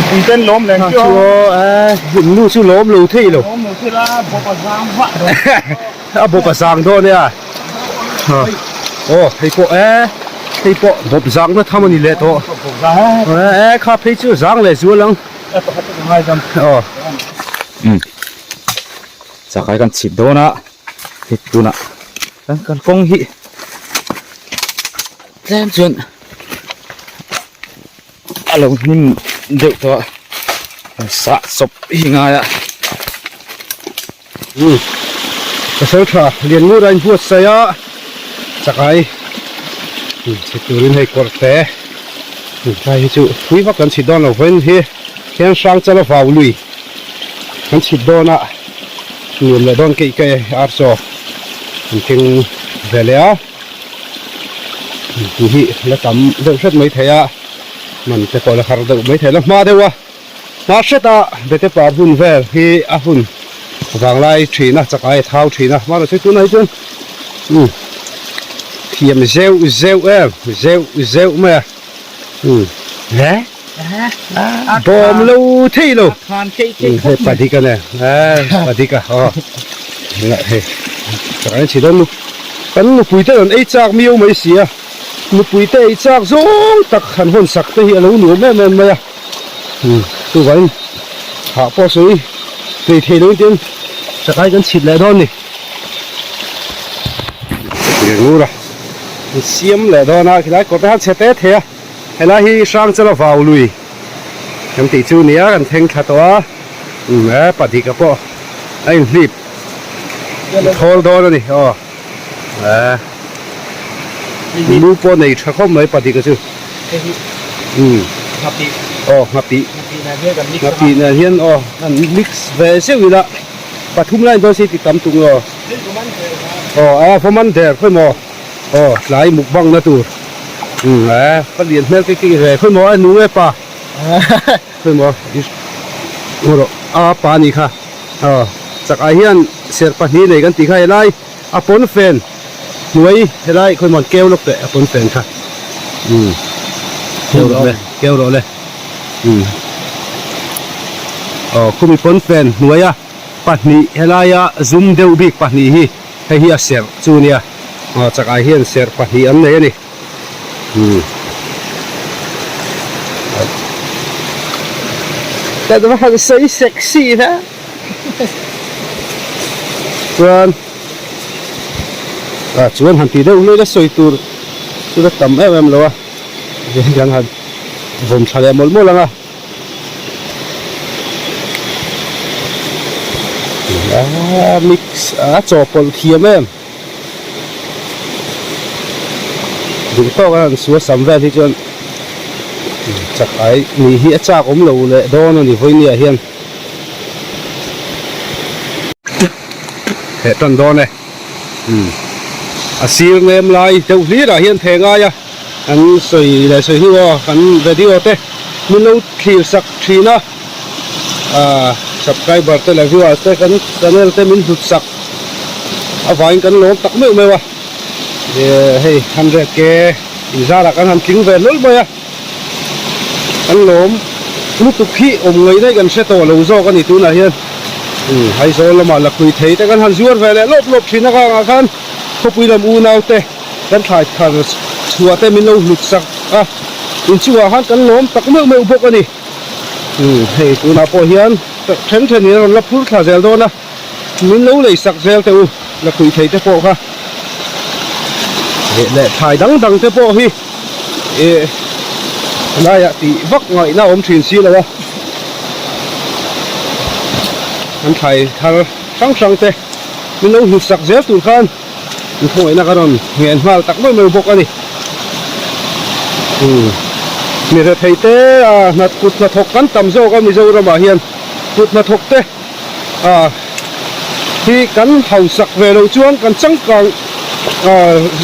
Nupui ten lawm leng chu aw nu chu lawm lo thei lo lawm lo thei la bawp a zang vah dawn a bawp a zang dawn e a aw hei pawh e hei pawh bawp zang na tham a ni leh tawh e kha phei chu zang leh zual ang aw chakai kan chhip dawn a hei tunah kan kalkawng hi tlem chuan a lo hnim deuh tawh a sah chawp hi ngai a. Umm pasal tha lian ngur a inbuatsaih a chakai chhe turin hei kawr te tlai hi chu thui vak kan chhit dawn lo vawiin hi hian hrang chala vau lui kan chhit dawn a nuam leh dawn keih keih archaw an keng ve leh a. Tih hi la tam deuh hret mai thei a, man te pawh la har deuh mai thei la hma deuh a, hma hret a bete par hun vel hi a hun vanglai thin a, chakai a thau thin a, hma rawh tunah hi chuan umm thiam zeuh zeuh em zeuh zeuh mai a umm he bawm lo thei lo hei padik a nen padik a aw hei chakai an chhi dawn nu. Kan nupui te rawn ei chak miau mai si a, nupui te ei chak zawng tak han hawn sak te hi a lo nuam em em mai a, chuvangin hah pawh sawi hlei thei lo in chakai kan chhit leh dawn ni. Ngur a an siam leh dawn a, khilai kawr te khan chhe te thei a, helai hi Hrangchala vau lui kan tih chu nia kan thleng thla tawh a, e Padika pawh a inhlip. Thawl dawn a ni aw eh lu pawh nei tha khawp mai padika chu umm aw nghapih nghapih nen hian aw an mix ve zeuh ila pathum lai dawn se ti tam tung aw aw a vaw man der khawi maw aw tlai mukbang na tur umm eh ka lian hmel kek kek ve khawi maw a nung e pa khawi maw rawh a pa a nih kha. Aw chak ah hian serh pahnih nei kan tih kha helai a pawn fen hnuai helai khawi mawn keu lawk teh a pawn fen kha umm keu rawh le keu rawh le umm aw khumi pawn fen hnuai a pahnih helaia zum deuh bik pahnih hi hei hi a serh chu nia aw chak ah hian serh pahnih an nei a ni. Ta va han sawi sexy na chuan ah chuan han ti deuh hlui la sawi tur chu la tam em em lo a kan han vawm tha leh mawlh mawlh ang a ah mix a chawhpawlh thiam em. Duh tawk a han sual sam vel hi chuan chak ai nih hi a chak awm lo leh dawn a ni vawinia hian theh tan dawn e umm a sir nem lai deuh hlir ah hian theh ngai a an sawi leh sawi hnu aw kan video te min lo thlir sak thin a ah subscriber te leh viewers te kan channel te min hlut sak. A vaiin kan lawm tak meuh meuh a, hei 100 ke inzarah kan han tling ve hlawl mai a, kan lawm lutuk hi awm ngaih daih kan hre tawh lo zawk a ni tunah hian Aizawl lamah lakhui thei te kan han zuar ve leh lawp lawp thin a kangah khan khawpui lam unau te kan thlai thar chhuah te min lo hlut sak a, inchungah khan kan lawm tak meuh meuh bawk a ni. Hei tunah pawh hian then thenin a rawn la phur thla zel dawn a. Min lo lei sak zel teh u, la khuih thei te pawh kha leh leh thlai dang dang te pawh hi ih helaiah tih vak ngaihna a awm thin si lo a, an thlai thar hrang hrang te min lo hlut sak zel tur khan in khawngaihna ka rawn nghen nghal tak meuh meuh bawk a ni. Umm mi rethei te a kut hnathawk kan tam zawk a Mizoramah hian kut hnathawk te. a hi kan hausak ve loh chuan kan changkang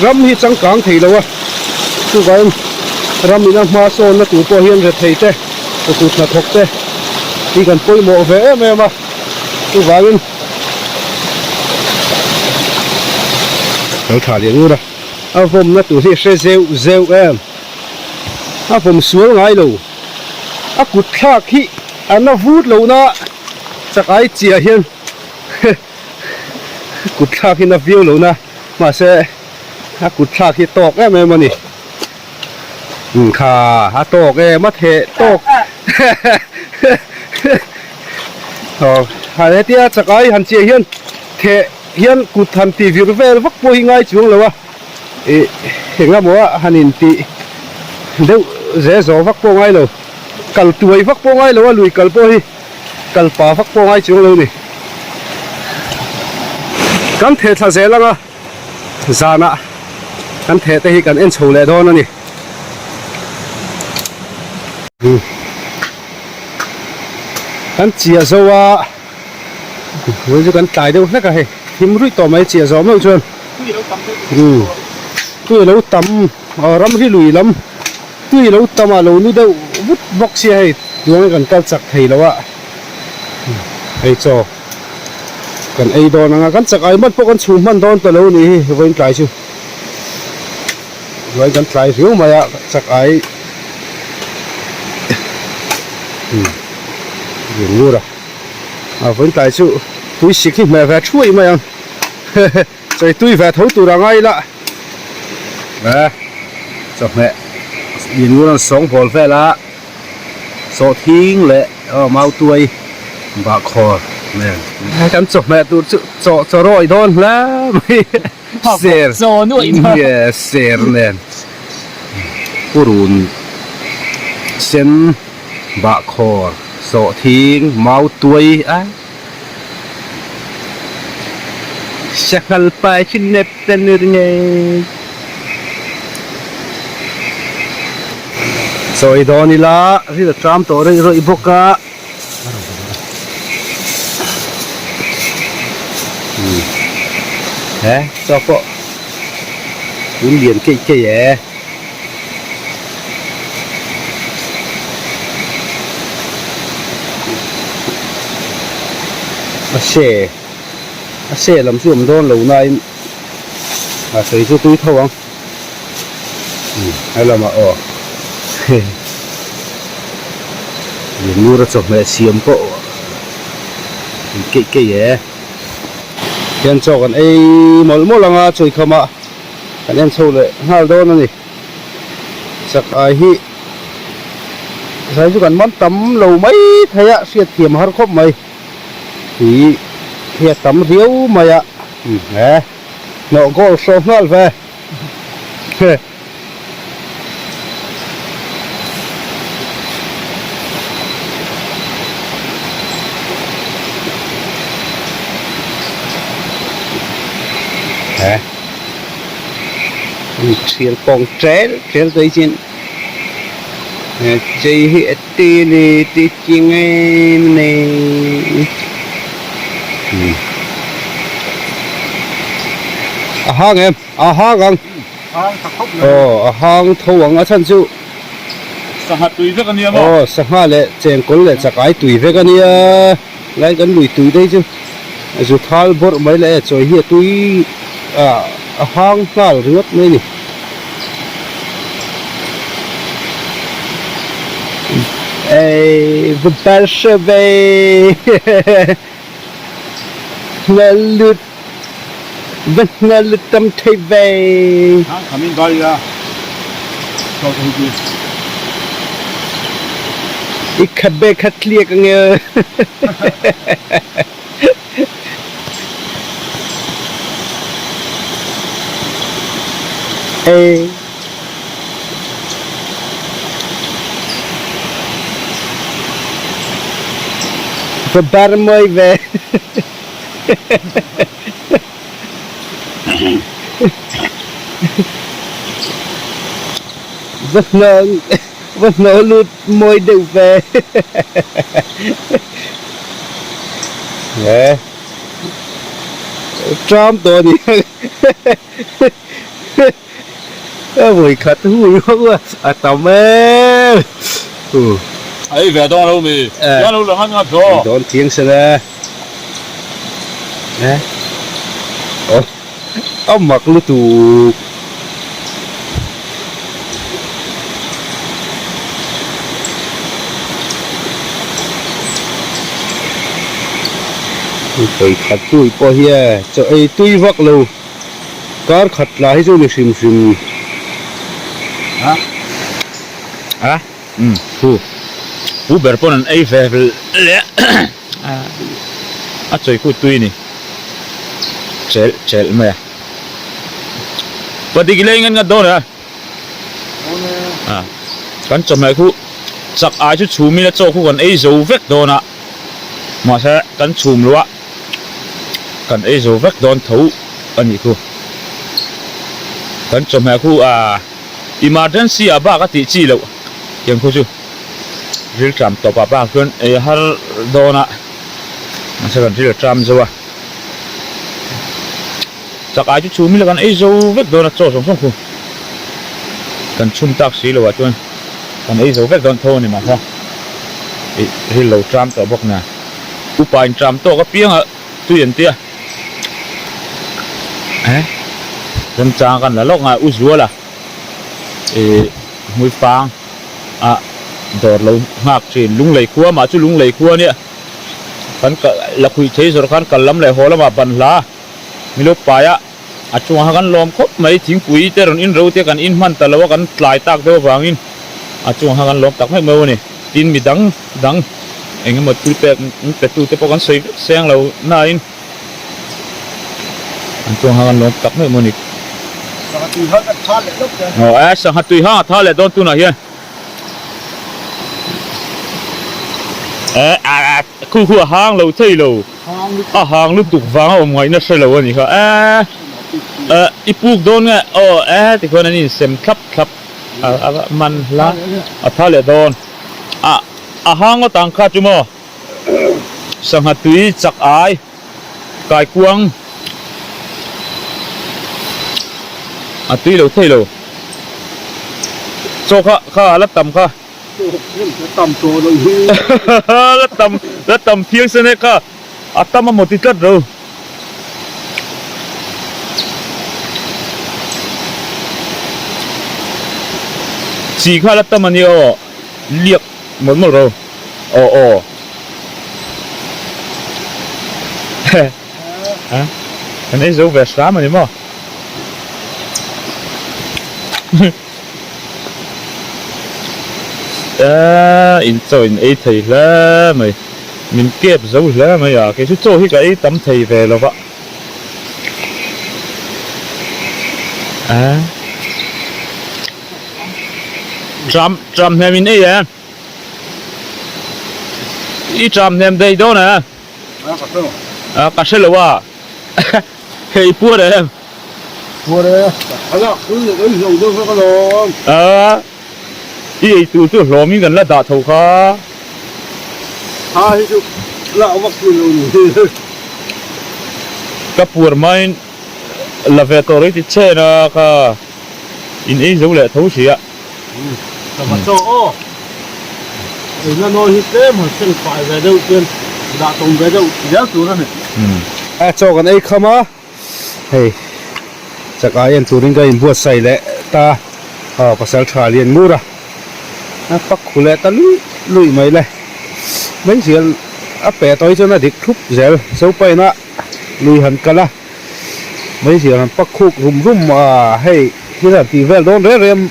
ram hi changkang thei lo a chuvangin ram ina hma sawnna tur pawh hian rethei te kut hnathawk te hi kan pawimawh ve em em a chuvangin lo thla leh ngur a a vawmna tur hi hre zeuh zeuh em a vawm sual ngai lo a kut thlak hi. A na vut lo na chakai chiah hian kut thlak hi na viau lo na mahse a kut thlak hi tawk em em a ni. Kha a tawk em a theh tawk aw hetia chakai han chiah hian theh hian kut han ti vir vel vak pawh hi ngai chuang lo a ih eng emaw a han in tih deuh ze zawh vak pawh ngai lo kal tuai vak pawh ngai lo a lui kal pawh hi kal pa vak pawh ngai chuang lo a ni kan theh thla zel ang a. Zanah kan theh te hi kan en chho leh dawn a ni. Kan chiah zo a, vawiin chu kan tlai deuh hlek a hei, thim ruih tawh mai chiah zawh meuh chuan. Tui a lo tam, ramri lui lam tui a lo tam a, lo nu deuh vut bawk sia hei, tuangin kan kal chak thei lo a, hei chaw. Kan ei dawn ang a, kan chak ai hman pawh kan chhum hman dawn ta lo nih hi vawiin tlai chu. Vawiin kan tlai riau mai a chak ai umm ngur a, a vawiin tlai chu tui sik hi hmeh ve thuai mai ang hehe chawi tui ve tho tur a ngai ila eh chawhmeh ngur an sawngbawl vel a. Sawhthing leh aw mautuai bahkhawr nen kan chawhmeh tur chu chaw chaw rawih dawn hle mai ser nge ser nen purun sen bahkhawr sawhthing mautuai a sanghal pai chu nep ta nur ngei. Sawi dawn ila ril a tram tawh reuh reuh bawk a. He chaw pawh tun lian keih keih e. A se a se lam chu awm dawn lo nain a sawi chu tui tho ang. He lamah aw Lianmura chawhmeh siam pawh keih keih e. Hian chaw kan ei mawlh mawlh ang a chawikham ah kan en chho leh nghal dawn a ni. Chak ai hi zai chu kan man tam lo mai thei a hriat thiam har khawp mai. Tui hi a tam riau mai a he hnawh goal hrawh nghal ve. He thial kawng tel tel te chin chei hi a ti ni ti chi ngei mai a hang em a hang ang aw a hang tho ang a chhan chu sangha tui vek a nia maw aw sangha leh chengkawl leh chakai tui vek a nia lai kan lui tui daih chu zu thal bawrh mai leh chawi hi a tui ah a hang nghal ringawt mai a ni. Ei va hre ve hmel lut va hmel lut tam thei ve. Hang kham in vai a chaw te hi chu. I khat be khat tliak ange. Ei. Va bar mawi ve. Va hnawh va hnawh lut mawi deuh ve. He. Tram tawh a ni. A vawi khat hui ho a, a tam em. Ei ve dawn lo mi, hian lo lang an ngat zo. Ei dawn chiang se le. Eh. Oh, a mak lutuk. Vawikhat pui pawh hi e chaw ei tui vak lo kar khat tla hi chu ni hrim hrim. A a umm hu pu ber pawn an ei ve leh a chawi khu tui ni chelh chelh mai a padik leng an ngat dawn a. A kan chawhmeh khu chak ai chu chhum ila chaw khu kan ei zo vek dawn a mahse kan chhum lo a kan ei zo vek dawn tho a nih khu kan chawhmeh khu a emergency ah bak a tih chi loh tiang khu chu rilṭam tawp ah bak chuan ei a har dawn a mahse kan ril a ṭam zo a. Chak ai chu chhum ila kan ei zo vek dawn a chaw zawng zawng khu kan chhum tak si lo ah chuan kan ei zo vek dawn tho a ni mahse ih ril lo tram tawh bawk nia upa in tram tawk apiang a tui an tia eh remchang kan la lawk ngai u zual a ih hmuifang ah dawr lo nghak thin lunglei khua mah chu lunglei khua nia kan la khuih thei zawrh khan kal lam leh haw lamah ban hla. Milo paia a chungah kha kan lawm khawp mai, thingpui te rawn in ro te kan in hman ta lo a, kan tlai tak deuh avangin a chungah kha kan lawm tak meuh meuh a ni. Tin mi dang dang eng emaw thil pek min pe tu te pawh kan sawi vek seng lo nain an chungah kha kan lawm tak meuh meuh a ni. Sangha tui hang a tha leh lawk te. Aw e, sangha tui hang a tha leh dawn tunah hian. E a a khu khu a hang lo thei lo. A hang lutuk vang a awm ngaihna hre lo a ni kha e e i puk dawn nge aw e tikhuan an insem thlap thlap a a man hla a tha leh dawn a a hang ngawt ang kha chu maw sangha tui chak ai kaikuang a tui lo thei lo chaw kha kha a la tam kha. La tam tawh lo hi. La tam la tam thiang sen e kha a tam a maw ti tlat ro. Chi kha la tam a nia aw liak mawlh mawlh ro aw aw. Kan ei zo ve hram a ni maw. Eee in chaw in ei thei hle mai min kep zo hle mai a kei chu chaw hi ka ei tam thei ve lo va eee tram tram hnem in ei em i tram hnem daih dawn em ka hre lo a hei puar em. Puar e, a lak thul leh ei hlauh deuh kha ka lawm. A, i ei tur chu hlawmin kan la dah tho kha. Tha hi chu lak vak thin lo ni. Ka puar hmain la ve tawh rei ti chen a kha in ei zo leh tho si a. Ka va chaw aw. Eina nawi hi tlem han seng fai ve deuh chuan dah tawm ve deuh zel tur a ni. A chaw kan ei kham a. Hei chak ai en turin ka inbuatsaih leh ta aw pasal tha lian ngur a a pak khu leh ta luih luih mai le mai zel a pe tawh hi chuan a dik thlup zel zopaina lui han kal a mai zel han pak khuk rum rum a hei thil han tih vel dawn reng reng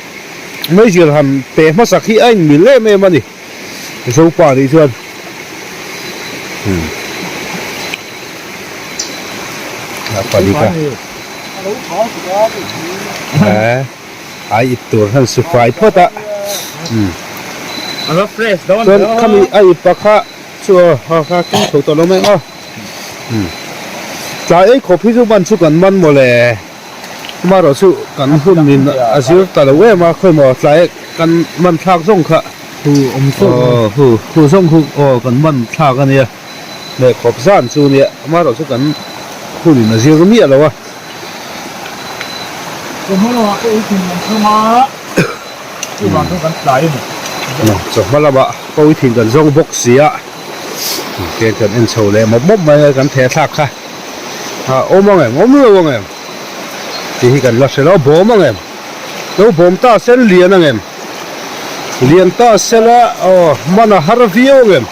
mai zel han pe hmasak hi a inmil em em a ni zopa nih chuan. Ai ip tur han su fai phawt a chuan khami a ip a kha chu aw kha keng tho tawh lo mai ang aw tlai ei khawp hi chu man chu kan man mawle amaherawh chu kan hun in a zir ta lo em a khawimaw tlai kan man thlak zawng kha hu awm aw hu hu zawng hu aw kan man thlak a nia. Leh khawp zan chu nia amaherawh chu kan hun in a zir miah lo a. Chawhma lamah ka uithin kan zawng a, chuvang chuan kan tlai a ni. Chawhma lamah ka uithin kan zawng bawk si a, tihian kan en chho leh mawp mawp mai a kan theh thlak kha a awm ang em awm lo ang em tih hi kan la hre lo a bawm ang em lo bawm ta sen lian ang em lian ta sela aw hman a har viau ang em.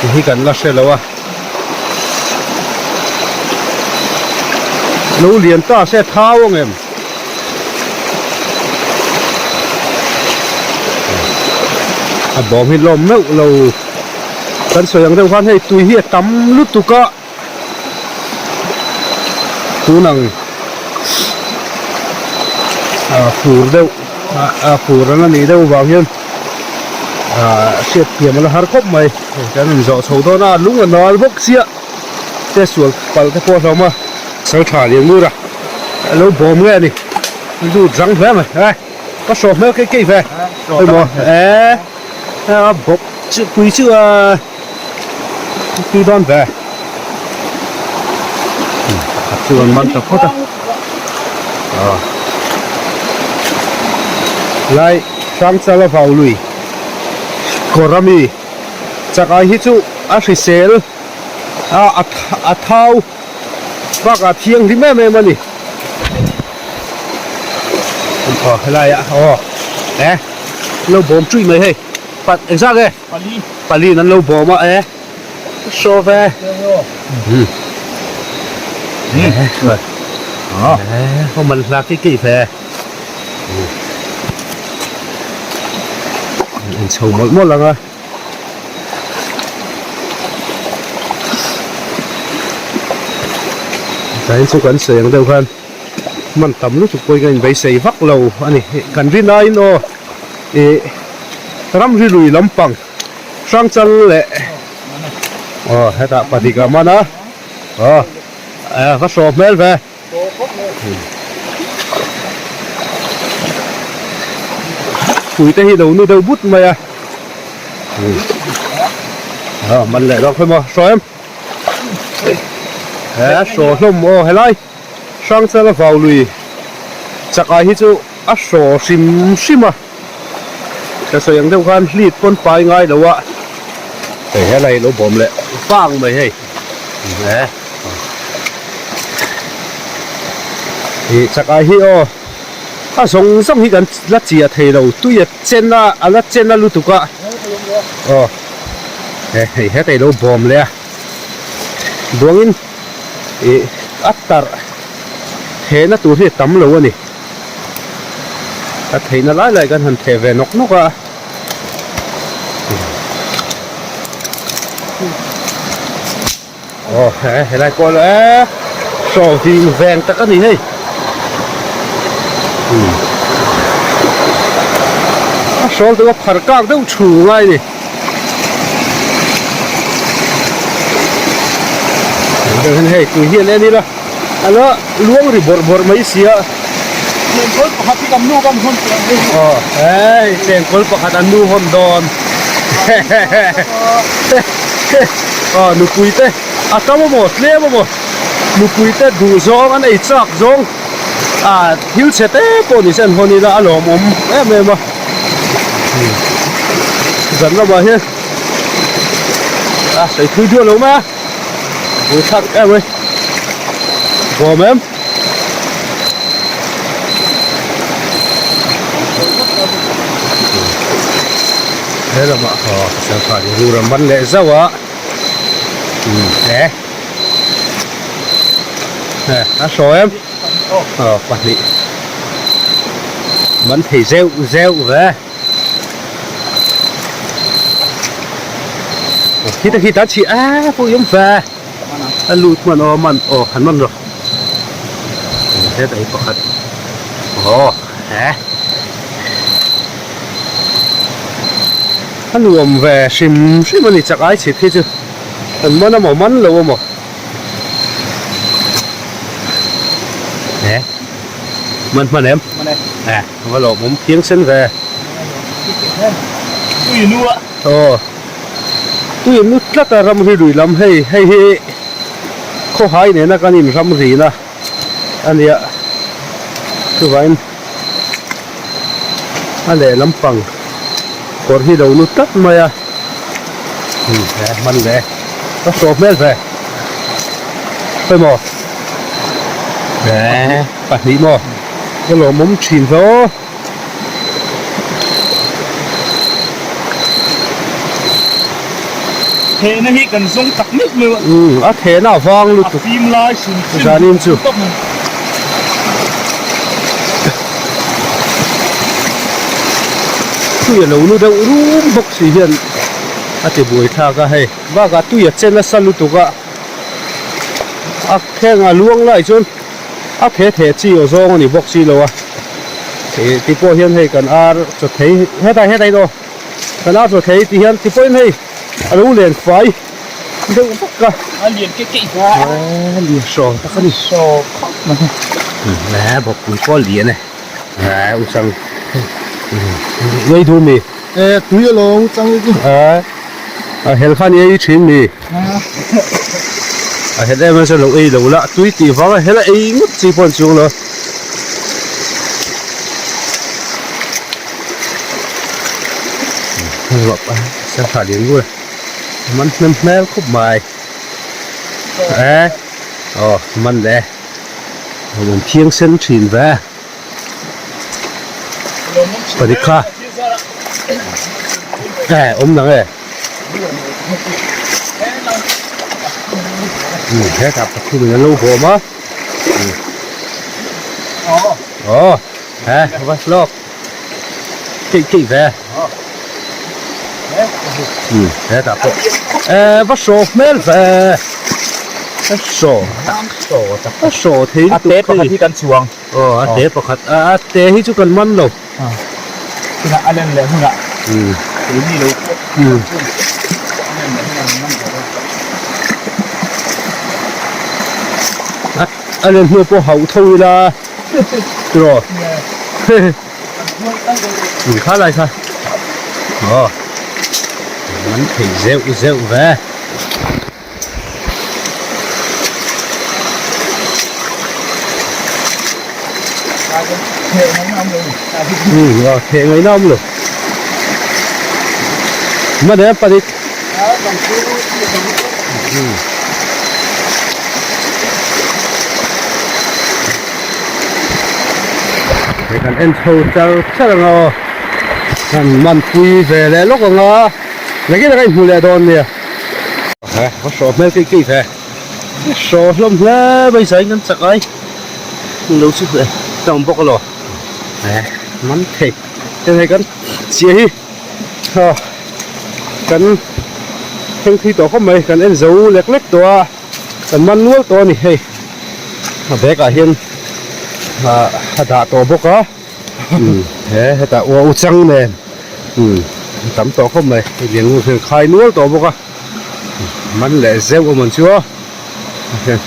Ti hi kan la hre lo a. Lo lian ta se thau ang em? A bawm hi lawm meuh lo. Kan sawi ang deuh khan hei tui hi a tam lutuk a. Tun ang a fur deuh a fur an la nih deuh vang hian ah hriat thiam a la har khawp mai. Hei kan rawn zawh chho dawn a lung a nal bawk chiah te sual palh te pawh a hlawm a. Sal tha lian ngur a a lo bawm nge a ni lut rang hle mai e ka hrawh hmel keih keih ve emaw e a bawp chu pui chu a tui dawn ve pakhat chu an man ta phawt a lai Hrangchala vau lui kawr ami chak ai hi chu a hrisel a a thau bakah thianghlim em em a ni aw helai ah aw e lo bawm tui mai hei pat engzat nge pali pali in an lo bawm a e saw ve um e man hla ki ki ve in chho mawlh mawlh ang a. Tain chu kan sawi ang deuh khan man tam lutuk pawhin kan inbeisei vak lo a ni. Kan rin aiin aw ih ramri lui lampang Hrangchal leh aw hetah pahnih a man a aw va hrawh hmel ve. Pui te hi lo nu deuh but mai a a man leh dawn khawih maw hraw em he hraw hlawm aw helai Hrangchala vau lui chakai hi chu a hraw hrim hrim a ka sawi ang deuh khan hlit pawn pai ngai lo a hei helai lo bawm leh vang mai hei he Ih chakai hi aw a zawng zawng hi kan la chiah thei lo tui a chen a a la chen a lutuk a aw he hei hetah ilo bawm leh a duangin ih a tarh thehna tur hi a tam lo a ni a theihna lai lai kan han theh ve nawk nawk a. Aw he helai pawh lo e saw ving veng tak a ni hei a sawl deuh a phar kak deuh thu ngai a ni hei tui hian en ila a la luang ri bawrh bawrh mai si a Chengkawl pakhat hi kan nu kan hawn tih ang hei aw hei chengkawl pakhat an nu hawn dawn Aw nupui te a tam amaw tlem amaw nupui te duh zawng an ei chak zawng ah thil chhe te pawh ni se an hawn ila a lawmawm em em a zan lamah hian a sawi thui duah lo mai a bul thlak em mai bawm em. He lamah aw pasal kha rur a man leh zauh a umm he he a hraw em aw pahnih man thei zeuh zeuh ve khita khita chhi a pawh i awm ve. A lut hman aw man aw han man rawh hetah hi pakhat aw he a nuam ve hrim hrim a ni chak ai chhit hi chu an man amaw man lo amaw he man hman em he va lawmawm phiang sen ve aw. Tui in lut tlat a ramri lui lam hei hei hi khawhai nena kan in ramrina a nia chuvangin a lehlam pang kawr hi lo lut tlat mai a umm he hman leh ka hrawh hmel ve khawimaw he pahnih maw ka lawmawm thin hlawm. Thehna hi kan zawng tak meuh meuh a. Umm a thehna a vang lutuk. A fim lai hrim hrim. Zanin chu. Tui a lo nu deuh rum bawk si hian a ti buai thlak a hei bakah tui a che nasa lutuk a a kheng a luang lai chuan a the the chi aw zawng a ni bawk si lo a ih ti pawh hian hei kan ar chaw thei hetah hetah in aw kan ar chaw thei tih hian ti pawhin hei a lo len fai deuh vak a a lian ke keih hna a lian hraw tak a ni hraw khawp mai e bawkpui pawh a lian e. Eh u chang ngei du mi eh tui a lo chang chu eh a hel khan i ei thin mi a hel em chu lo ei lo la tui tih vang a hel a ei ngawt chi pawh an chuang lo sangha lian ngur man hnem hmel khawp mai eh aw man le. Rawn thiang sen thin ve pahnih kha e awm nang e um hetah pathum in an lo bawm a aw he va hlawk keih keih ve um hetah pawh e va hraw hmel ve a hraw a hraw thei a te pakhat hi kan chhuang aw a te pakhat a te hi chu kan man lo tunah a len leh hunah um keini lo pawh um a len leh hunah an man tawh a a len hnu pawh hauh tho ila tiraw Ui kha lai kha aw man thei zeuh zeuh ve. Um aw theh ngaihna awm lo hman em palik. Hei kan en chho char char ang aw kan man pui ve leh lawk ang a nakin a inhmu leh dawn nia he va hrawh hmel keih keih ve hrawh hlawm hle mai zai in kan chak ai lo chu hle tam bawk alo he man thei heng hei kan chiah hi aw kan thleng thui tawh khawp mai kan en zo lek lek tawh a. Kan man nual tawh a ni hei a bag ah hian ah a dah tawh bawk a umm he hetah ua u chang nen umm tam tawh khawp mai hei lian ngur hian khai nual tawh bawk a man leh zeuh a mawn chu aw hetah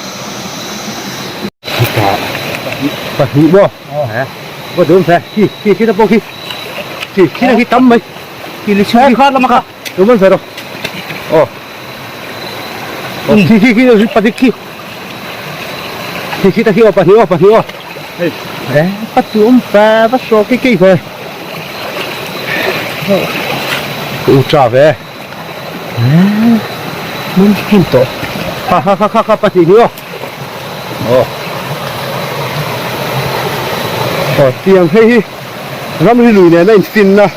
pahnih maw he va dum ve khi khi khi ta pawh khi khi khi khi tam mai khi li chhung khi kha Đúng không rồi. Ồ. Ồ, khi khi khi bắt đi khi. Khi khi ta khi bắt đi bắt đi. Ê, bắt chúng ta bắt số cái cây về. U trả về. Muốn kim tổ. Ha ha ha ha ha bắt đi nữa. Ồ. Ồ, tiang hei hi ram hi lui nen a infin na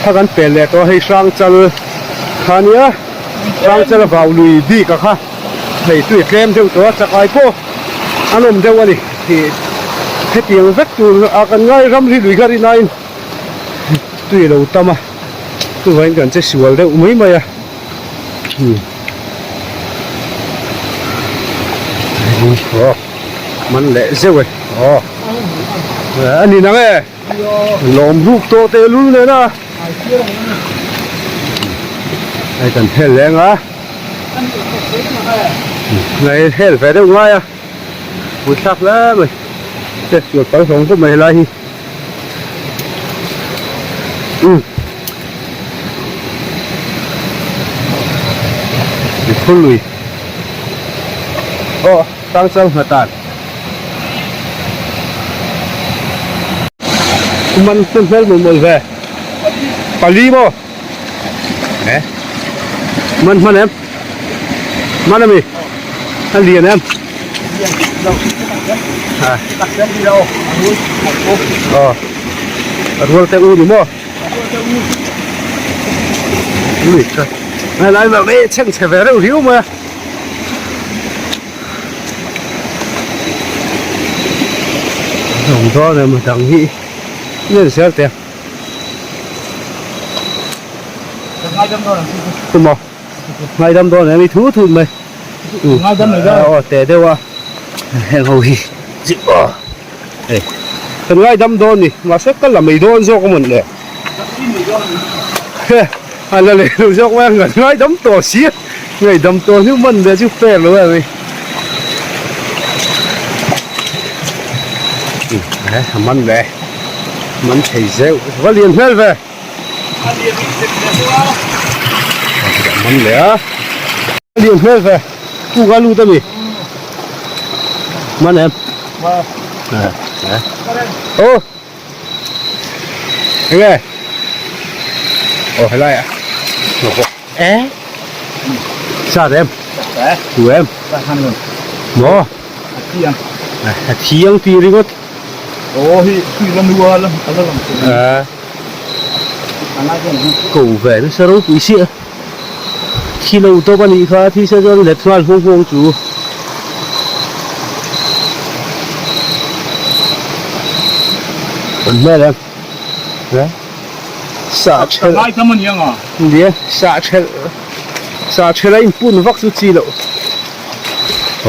kha kan pel leh tawh a hei Hrangchal kha ania Hrangchal a vau lui bik a kha hei tui a tlem deuh tawh a chakai pawh a nawm deuh a ni ih hetiang vek tur a kan ngai ram hi lui kha rinaiin tui a lo tam a chuvangin kan che sual deuh mai mai a. Aw man leh zeuh e aw a ni nang e lawm ruk tawh teh lul nen a hei kan hel leng a ngai hel ve deuh ngai a pui thlak hle mai te sual pal hlawm khawp mai helai hi umm. Phul lui aw tang chang hna tan man hnem hmel mawlh mawlh ve pali maw eh man hman em man ami a lian em aw a rual te u ni maw. Ui ka ngai lai vel e chheng chhe ve reuh riau mai a. Awm dawn em dang hi nen zel teh. Emaw ngaidam dawn em i thu thut mai. Ngaidam mai dawn. Aw te deuh a heng ho hi chu aw hei kan ngaidam dawn ni mahse ka la mai dawn zawk a mawn le. A la leh lo zawk mai a kan ngaidam tawh si a ngaidam tawh hnu man ve chu fair lo em hei. A man ve man thei zeuh va lian hmel ve. Man leh a a lian hmel ve puk a lut a mi man em aw enge aw helai ah e sat em tu em maw a thiang tih ringawt aw hi tui la nu a la lang a. Ko ve nasa ropui chiah thi lo tawp a nih kha thi se chuan let nghal huang huang chu. An hmel em he sah thelh nia sah thelh sah thelh a inpun vak chu chi loh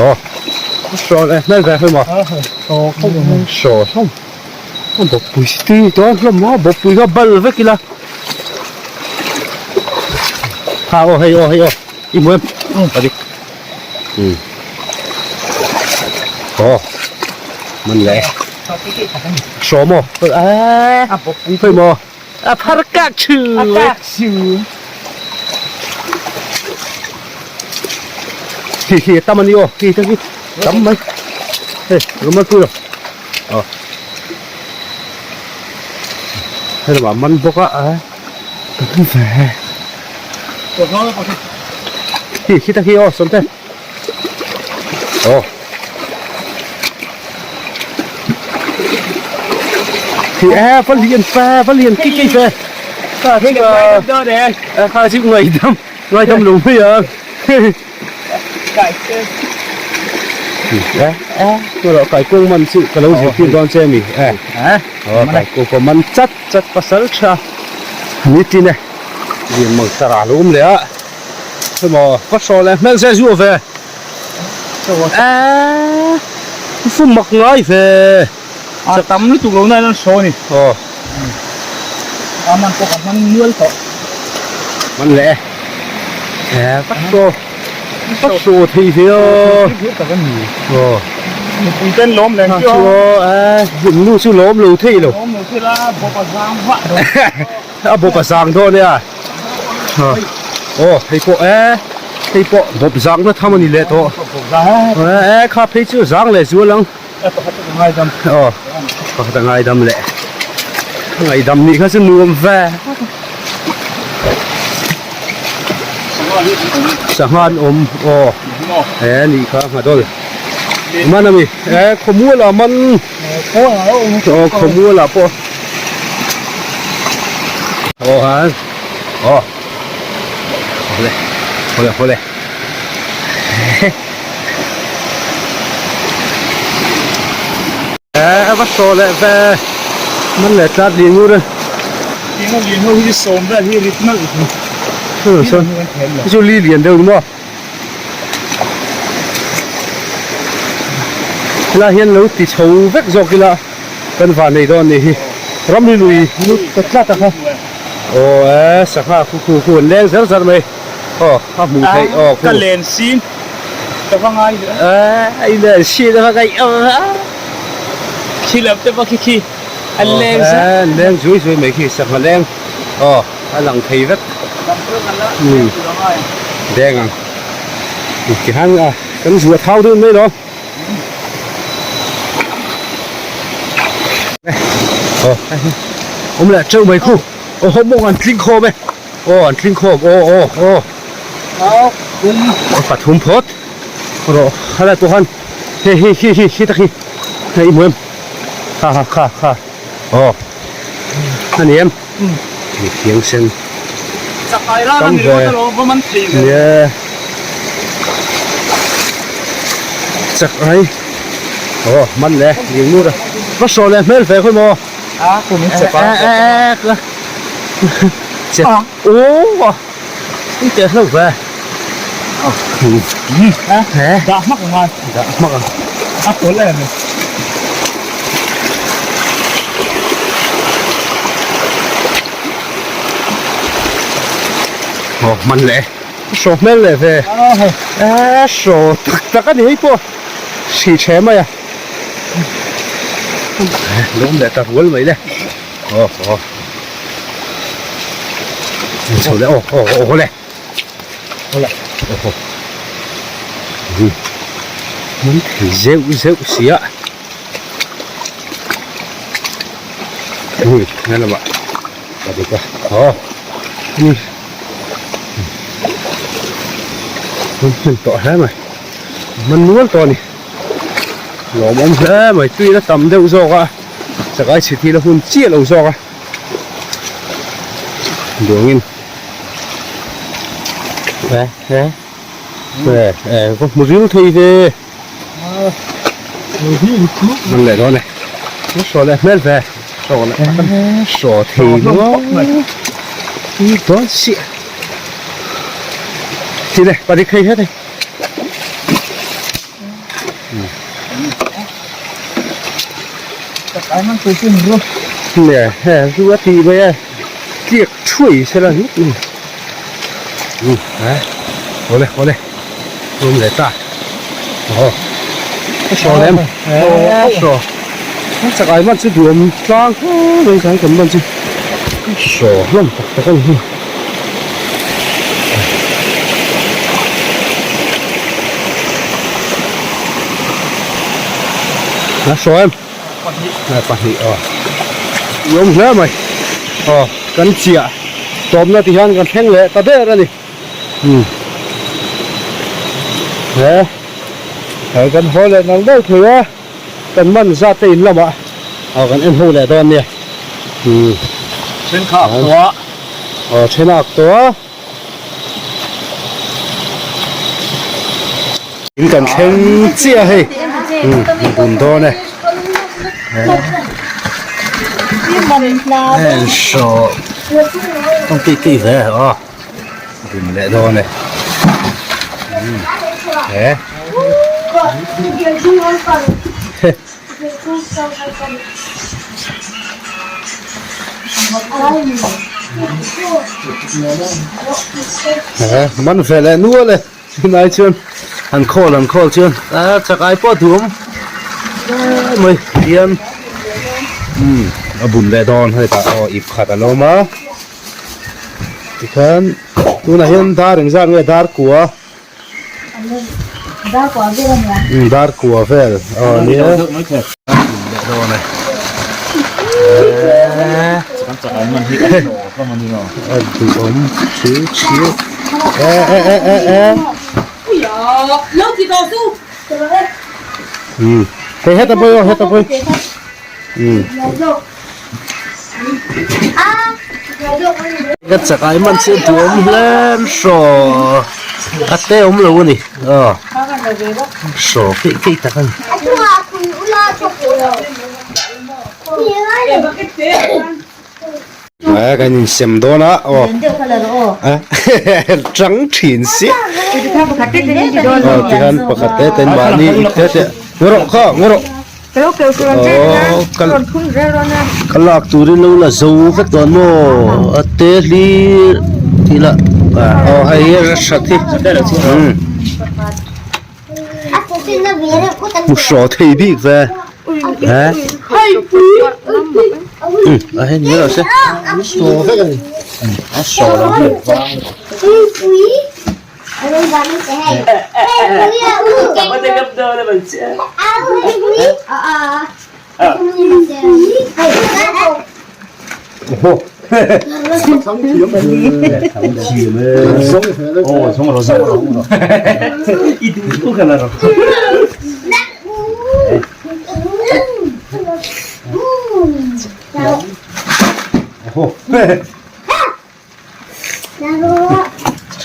aw saw leh hmel ve hlawm a saw hlawm. A bawkpui tui dawn hlawm maw bawkpui kha bal vek ila ha aw hei aw hei aw i hmu em a dik um aw man leh sawm aw a bawkpui khawi maw a phar kak chu a kak chu khi khi tam ani aw khi khi tam mai hei rumal pui lo Aw hei lamah man bawk a a tam ve khi khi ta khi aw sawm te aw khi e va lian fe va lian ki ki fe kha chu a kha chu ngaidam ngaidam lo mai ang. Kaikung man chu ka lo zirtir dawn che ami e aw kaikung pawh man chat chat pasal tha nitin e lian mang tara lo awm leh a hemaw ka hraw leh hmel zeh zuah ve eee fum mak ngai ve a tam lutuk lo na in an hraw a ni aw a man pawh ka hman nual tawh man leh e e ka hraw ka hraw thei ve aw aw mipui ten lawm leh chu aw e nu chu lawm lo thei lo lawm lo thei la bawp a zang vah a bawp a zang dawn e a aw hei pawh e hei pawh bawp zang na tham a ni leh tawh e kha phei chu zang leh zual ang. Aw pakhat a ngaidam leh a ngaihdam nih kha chu nuam ve sangha an awm aw he nih kha nghadawl man ami e khawmual ah man aw khawmual ah pawh aw ha aw awle awle awle. A va saw leh ve man leh tlat lih ngur a. Tinga lian ho hi sawm vel hi rit nalh ni. Sawn chu li lian deuh ni maw. Helai hian lo ti chho vek zawk ila kan van nei dawn ni hi. Ramri lui lut ta tlat a kha. Aw e sangha khu khu khu an leng zar zar mai. Aw a hmuh theih aw khu. Ka len sin ka va ngai leh a. A i len sin a va ngaih awm a. Khi lam te pawh khi khi an leng zar. Aw an leng zui zui mai khi sangha leng aw a lang thei vek. Umm deng ang tikhan a kan zuah thau deuh mai lo. Aw awm leh teuh mai khu aw mawng an tling khawm e. Aw an tling khawm aw aw aw aw pathum phawt rawh helai pawh khan hei hi hi hi khi tak hi hei i hmu em kha kha kha kha aw a ni em thiang sen tam ve nia chak ai aw man le ding mur a va saw leh hmel ve khawi maw a kum in chep a che aw. I teh hlauh ve. Dah hmak ang a. Dah hmak ang. A pawlh em e. Aw hman leh e. Hraw hmel leh ve. Eee hraw tak tak a ni hei pawh. Hri the mai a. Lawm leh ta rual mai le. Aw aw. Chho leh aw aw aw le. Aw le. Aw aw. Hmun thei zeuh zeuh si a. Ui he lamah ka dik a aw ni hmun hmun tawh hle mai hman nual tawh a ni lawmawm hle mai tui la tam deuh zawk a chakai chhit hi la hun chiah lo zawk a duangin he he he he ka hmu ril thei ve. Man leh dawn e. Saw leh hmel ve. Saw leh saw thei nual. Dawn si. Ti le pari khei het e. Nè he ru a ti mai e. Tliak thuai se la ni. Awle awle. Rum leh ta. Aw. Ka saw lem. Aw ka saw. Ka chak ai man chu duam tlang mai khan kan man chu. Ka saw hlawm tak tak a ni hi. A saw em? Pahnih. Aw. I awm hle mai. Aw kan chiah tawpna ti hian kan thleng leh ta der a ni. He he kan haw leh nal deuh thei a kan man zat te in lamah aw kan en ho leh dawn nia Then kha ak tawh a aw then a ak tawh a in kan thleng chiah hei bun dawn e heng saw tih tih ve aw. Dun leh dawn e. He. He man ve leh nual e. Tunai chuan han khawl han khawl chuan a chakai pawh duhawm hle mai hian a bun leh dawn hetah aw ip khat a lo awm a. Tikhan tunah hian dar engzat nge dar kua Dar kua vel a nia. Um dar kua vel aw nia. A duhawm chu chiu e e e e e. Um hei heta pawh aw heta pawh. Um. Ka chakai man chu duhawm hle an hraw a te awm lo a ni aw hraw keih keih tak a ni. He kan insem dawn a aw tang thin si aw tikhan pakhat te ten mahni ip te te ngaw rawh kha ngaw rawh. Ka lak turin lo la zo vek dawn maw a te hlir tih lah aw hei hi a hrat hi hmu hraw thei bik ve he a hei ni rawh se hraw vek a ni a hraw lo hi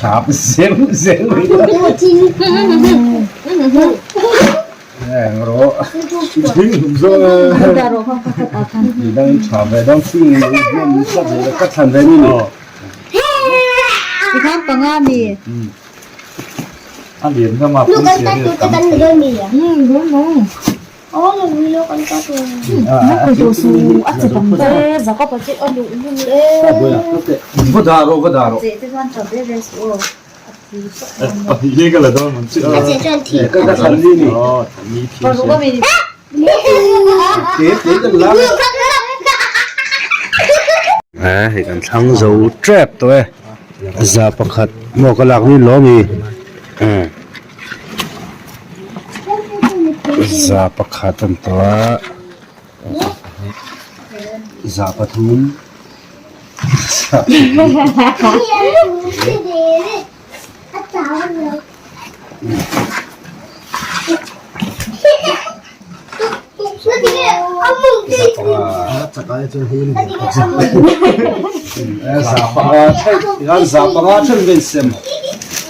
Chap zeuh zeuh Eng rawh Dang tha ve dang ching ka thlan ve ni ni. Tikhan panga mi. A lian ngam a pui sia hi a tam Va dah rawh va dah rawh. Ka thlan ni ni. Te te kan la. Eh hei kan thlang zo tep tawh e. Za pakhat maw ka lak ni lawm i. Eh. Za pakhat an tawh a. Za pathum. Za panga then vel sem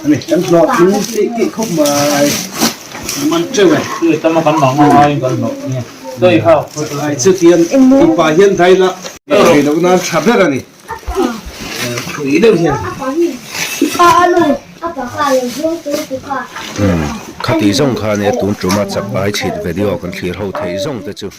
ani kan hlawh tling tih tih khawp mai man teuh e ai chutiang mipa hian dai la theih loh nan tha ber ani pui deuh hian. Khati zawng kha nia tun tuma chak ai chhit video kan thlir ho theih zawng te chu.